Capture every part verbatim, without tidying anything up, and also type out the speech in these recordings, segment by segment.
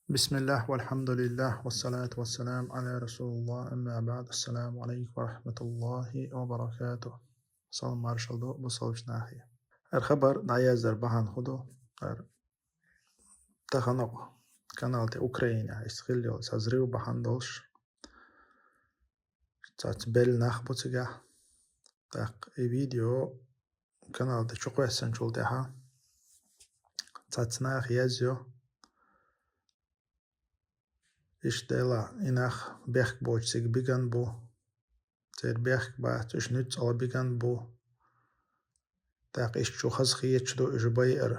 بسم الله والحمد لله والصلاة والسلام على رسول الله، أما بعد. السلام عليكم ورحمة الله وبركاته. Салам маршал ду бусалба нахе. ХӀара хабар дӀаяздар бахьан хӀу ду? ХӀара тахана канал тӀа Украина, иштта хилла йолу цхьа взрыв бахьан долуш, цхьацца белла нах бу цигахь. ТӀаккха и видео канал тӀа чукхоьссинчул тӀаьхьа цхьацца наха язйо: «Иштта делахь, и нах бехк боцуш цига биган бу. Церан бехк бац, уьш нуьцкъала биган бу. ТӀаккха иштта шу хазахеташ ду уьш байар»,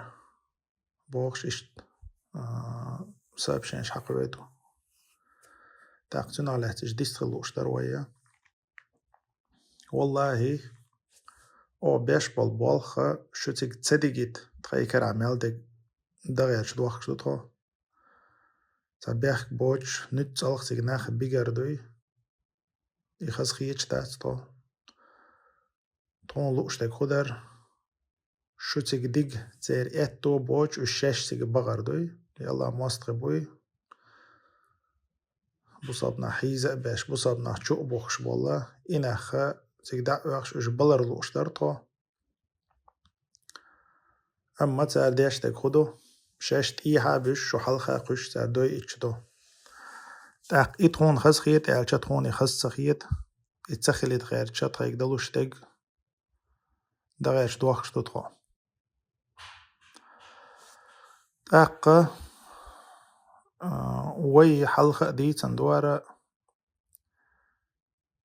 — бохуш, иштта, а, сообщенеш хьакхоьду. ТӀаккха цунах лаьцна иштта дистхила лууш дара вай. Валлахи, оха беш болу болх шу цига ца дигийта, тхайн карахь мел дерг дан гӀерташ дохкуш ду тхо. Цхьа бехк боцуш, нуьцкъала цига нах бигар дуй, и хазахеташ дац тхо. Тхуна лууш дерг хӀу дара? Шу цига дига, церан аьтто боцуш, уьш шаьш цига бахар дуй, и Аллах мостагӀий буй. Бусалба нах хьийза а беш, бусалба нах чу а бухкуш болла, и нах цига дӀа а оьхуш, уьш балар лууш дара тхо. Амма цара деш дерг хӀу ду? Шаьш тӀехьа а буьсуш, шу хьалха а кхуьссуш, цара дойуьйтуш ду. ТӀаккха и тхуна хазахета аьлча, тхуна и хаза ца хета, и ца хилийта гӀерташ тхайга далуш дерг дан гӀерташ дохкуш ду тхо. ТӀаккха, а, вай хьалха а дийцина дара,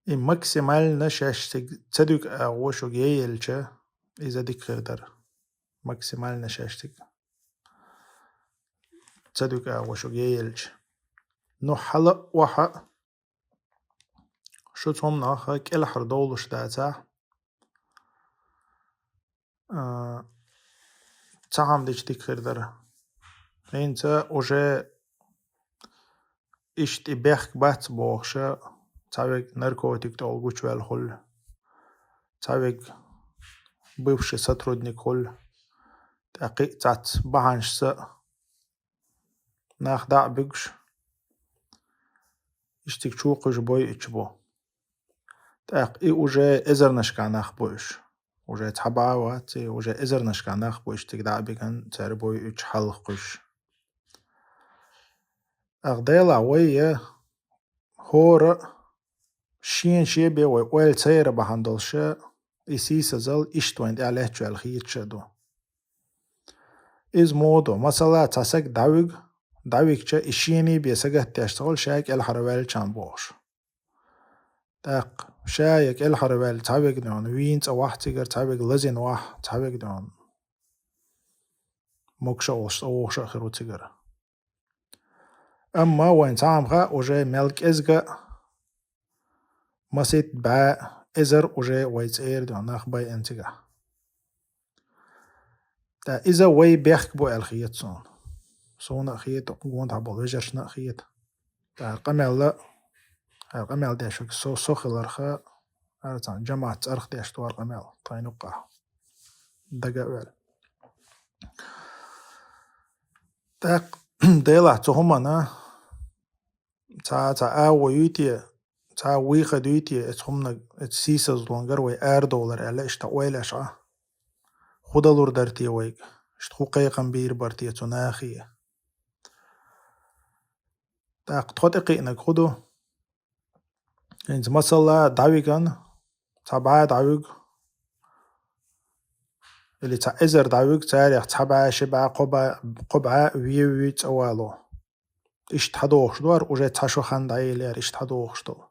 и максимально шаьш цига ца дуьгу агӀо шуьга яелча, иза дика хир дара. Максимально шаьш цига ца дуьгу агӀо шуьга яелча. Ну, хьала а, охьа а, шу цхьаннах кӀелхьардовлуш дацахь, а, цхьа хӀума дича дика хир дара. ХӀинца уже иштта и бехк бац бохуша, цхьаверг наркотик тӀехула гучуваьлла хуьлу, цхьаверг бывший сотрудник хуьлу, тӀаккха кхин а цхьацца бахьанашца а нах дӀа а буьгуш, иштта цига чу кхуьссуш бойуьйтуш бу. ТӀаккха и уже эзарнашкахь нах бу уьш. Уже цхьа бӀе вац и, уже эзарнашкахь нах бу уьш цига дӀа а биган, цара бойуьйтуш хьалха кхуьссуш. ТӀаккха делахь вай я хӀора а шена шен бен вай ойла ца яра бахьана долуша, и сийсазалла иштта вайна тӀехь лаьтташ ваьлла хеташ а ду. Иза муха ду? Масала, цхьа саг дӀавуьгу, дӀавигча и шена бен сагатдеш ца хуьлу, ша кӀелхьарваьллачарна бохуш. ТӀаккха ша я кӀелхьарваьлла, цхьаверг дуьйна вийна цӀа вахь цигара, цхьаверг лазийна вахь, цхьаверг дуьйна могуш а волуш, цӀа вогӀуш а хир ву цигара. Амма вайн цхьа хӀума хаьа, уже мел кӀезга а, масийтта бӀе а, эзар уже вай цӀера дуьйна нах байъина цигахь. ТӀаккха иза вай бехк бу аьлла хета суна. Суна а хета, гонаха болу вежаршна а хета. ТӀаккха къамел а, хӀара къамел деш верг со, со хиларх, хӀара цхьана жамаӀатца цӀарах деш ду хӀара къамел, тхайна юккъехь дага а ваьлла. ТӀаккха делахь цу хӀуманна цхьа, цхьа агӀо юй те, цхьа выход юй те, оцу хӀуманга, оцу сийсазлонгара вай арадовлар аьлла, иштта ойла еш Ӏа. ХӀу далур дара те вайга? Иштта хӀу кхайкхам бийр бара те цу нахе? ТӀаккха тхо тӀекхиънарг хӀу ду? ХӀинца масала дӀавиган, цхьа бӀе дӀавуьгу, или цхьа эзар дӀавуьгу, царех цхьа бӀе, ши бӀе, кхо бӀе, кхо бӀе вен вуьйцу цӀа вало. Иштта хьадохуш ду хӀара, уже цхьа шо хан дӀаелира, иштта хьадохуш долу.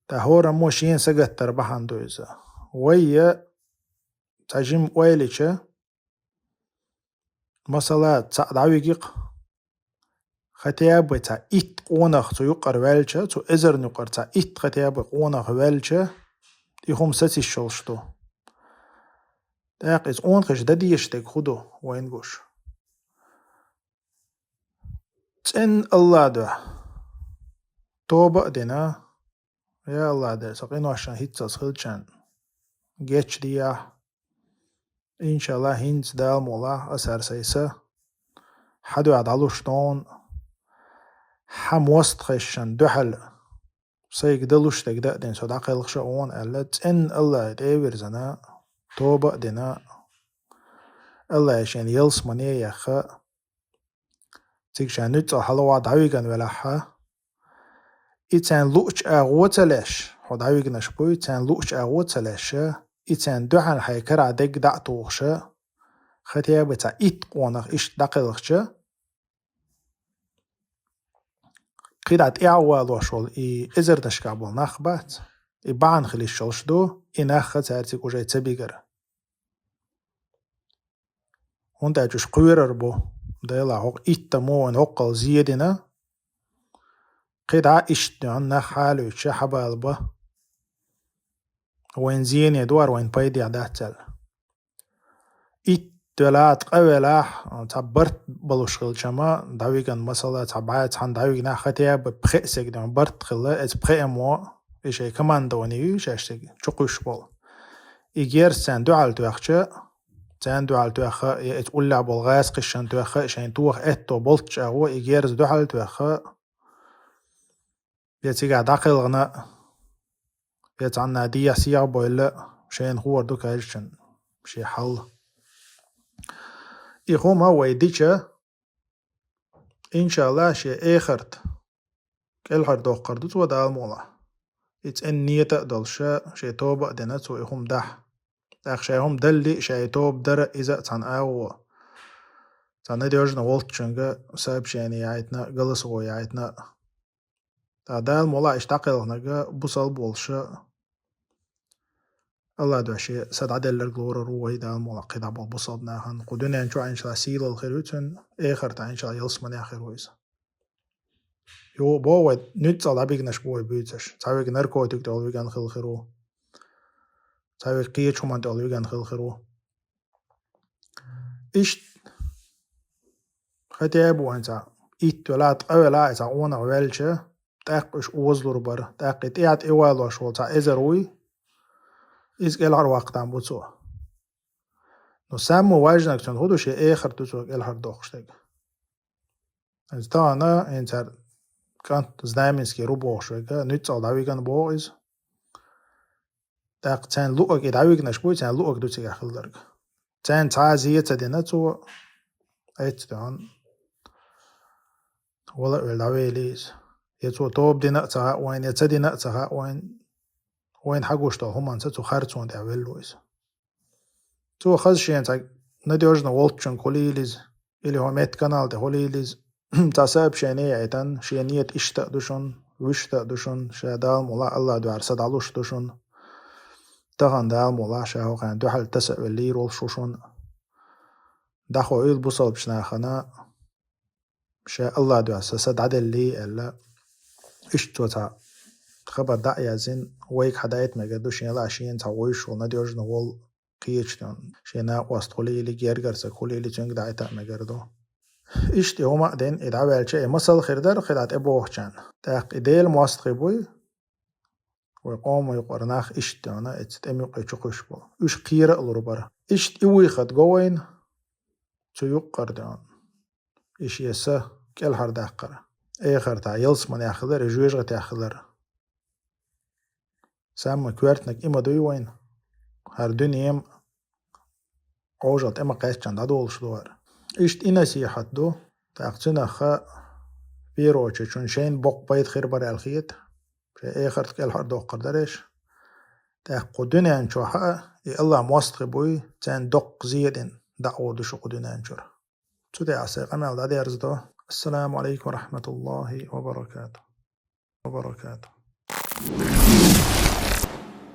ТӀаккха хӀораммо шена сагатдар бахьана ду иза. Вай я цхьа жимма ойла йича, масала, цхьаъ дӀавигикх, хотя бы цхьа итт къонах цу юккъара ваьлча, цу эзарна юккъара цхьа итт хотя бы къонах ваьлча, и хӀума сацийсаш йолуш ду. ТӀаккха иза къонахаша дан дезаш дерг хӀу ду, вайна гуш? ЦӀена Аллах дуьхьа тоба а дина, я Аллах Дела, сан къиношна хӀинццалц хилчарна гечдехьа. Иншаллах, хӀинца Дала мукъалахь, аса хӀара сайн са хьа дуьхьа дӀалуш дона, хьа мостагӀашна дуьхьал сайга далуш дерг дан а дина, со дӀакхелхаш а вона аьлла, цӀена АллахӀа тӀе а вирзина, тоба а дина, АллахӀа шена ялсамане а яьхна, цига ша нуьцкъала хьалха дӀавигна велахь а, и царна луъучу агӀо ца леш, хьо дӀавигнарш буй, царна луъучу агӀо ца леш, и царна дуьхьал хьайн карахь дерг дӀа а тухуш, хӀета а бен цхьа итт къонах иштта дӀакхелхча, кхидӀа тӀаьхьа валош волу и эзарнашкахь болу нах бац, и бахьана хила йиш йолуш ду, и нах а цаьрца уже ца бигар. ХӀунда аьлча уьш кхоьрур бу, Дела, хӀокху иттамо вайна хӀоккхул зен дина, кхидӀа иштта дуьхьал нах хьалуьйтуш хьабала бан, вайна зене ду хӀара, вайна пайдехь дац аьлла. Итт велахь, ткъа велахь, цхьа барт балуш хилча-м, дӀавигна масала, цхьа бӀе цхьаьна дӀавигнехь, хӀета а бен пхеа стаг дуьхьал барт хилла, эцу пхеамо, и шайн командование ю шаьш стаг чукхуьйсуш болу. И герз царна дуьхьал тоьхча, царна дуьхьал тоьхна, я эцу уллехь болу гӀазкхашна тоьхна, шайна тоха аьтто болчу агӀор и герз дуьхьал тоьхна, я цигахь дӀакхелхина, я цхьанна дехьа-сехьа бевлла, шайна хуур ду каждачунна шен хьал. И хӀума вай дича, иншаАллахӀ, шен эхарт кӀелхьардоккхур ду цо, Дала мукъ лахь. И цӀена нийят а долуш, шен тоба а дина цо и хӀума дахь. ТӀаккха шайн хӀума даллий, шайн тоба дара иза а цхьана агӀо. Цхьа надёжно волччуьнга сообщение яйтина, голосовой яйтина. ТӀаккха Дала мукъ лахь иштта дӀакхелхинарг бусалба волуш, АллахӀ дуьхьа шен са дӀаделларг лорур ву вай, Дала мукъ лахь, кхидӀа болу бусалба нахана. Кху дуьнен чохь, иншаАллахӀ, сийлалла хир ю цуьнан, эхартахь, иншаАллахӀ, ялсаманехь хир ву иза. Юха боху вай, нуьцкъала дӀабигнарш бу вай буьйцурш. Цхьа верг наркотик тӀехула вигна хилла хир ву. Цхьа верг кхечу хӀуманна тӀехула вигна хилла хир ву. Иштта хӀета а бен вайна цхьа итт велахь, ткъа велахь, и цхьа къонах ваьлча, тӀаккха уьш озалур бара. ТӀаккха и тӀаьхьа тӀе валош волу цхьа эзар вуй, иза кӀелхьарваккха там бу цо. Но самое важное цуьнан хӀун ду, шен эхарт ду цо кӀелхьардоккхуш дерг. Иза тахана, хӀинца цара кӀант Знаменский ру бохуш верг, нуьцкъала дӀавигна боху иза. ТӀаккха царна луъург, и дӀавигнарш буй, царна луъург ду цигахь хилларг. Царна цхьа а зен ца дина цо, эццахь дуьхьал вала а велла дӀавели иза. Я цо тоба дина а ца хаьа вайна, я ца дина а ца хаьа вайна, вайна хьагуш долу хӀуманца цу харцонна тӀехь велла ву иза. Цо хаза шена цхьа надёжно волччуьнга хуьлийла иза, или хӀокху меттан канал тӀе хуьлийла иза, цхьа сообщение яйтина, шен нийят иштта а ду шуна, вуьшта а ду шуна, ша Дала мукъ лахь АллахӀ дуьхьа са дӀалуш ду шуна. Тахана Дала мукъ лахь ша хӀокхарна дуьхьал таса а велла лийр волуш ву шуна. ДӀахо уьйла бусалбачу нахана, ша АллахӀ дуьхьа сан са дӀаделлий аьлла, иштта цо цхьа хабар дӀа а яздина, вайга хьадайта мегар ду, шена лаахь шена цхьа вуьйш волу, надёжно волу, кхечу тӀехь шен накъост хуьлийла, гергара стаг хуьлийла, цуьнга дӀахӀита а мегар ду. Иштта и хӀума а дина, и дӀаваьлча, и масал хир дара кхидӀа тӀебогӀучарна. ТӀаккха и Делан мостагӀий буй, вай къоман юкъара нах иштта дуьхьал, эцу тӀеман юккъе чукхуьйсуш болу. Уьш кхера а лур бара. Иштта и вуй хатта го вайна цу юккъара дуьхьал. И шен са кӀелхьардаккхар. Эхартахь ялсаманехь хилар, и жоьжахатехь хилар. Самма коьртаниг и ма дуй вайна. ХӀара дуьне-м Ӏожалла тӀе ма кхаьччина дӀадолуш ду хӀара. Иштта и насихьат ду, тӀаккха цуьнах а, в первую очередь, шуна шайна боккха пайда хир бара аьлла хета, шайн эхарт кӀелхьардоккхур дара аш. ТӀаккха кху дуьнен чохь а и АллахӀ мостагӀий буй, царна доккха зен дина дӀагӀур ду шу кху дуьнен чуьра. Цу тӀехь аса къамел дӀадерзадо. Ассаламу Ӏалайкум ва рахьматуллахӀи ва баракатухӀ. Ва баракатухӀ.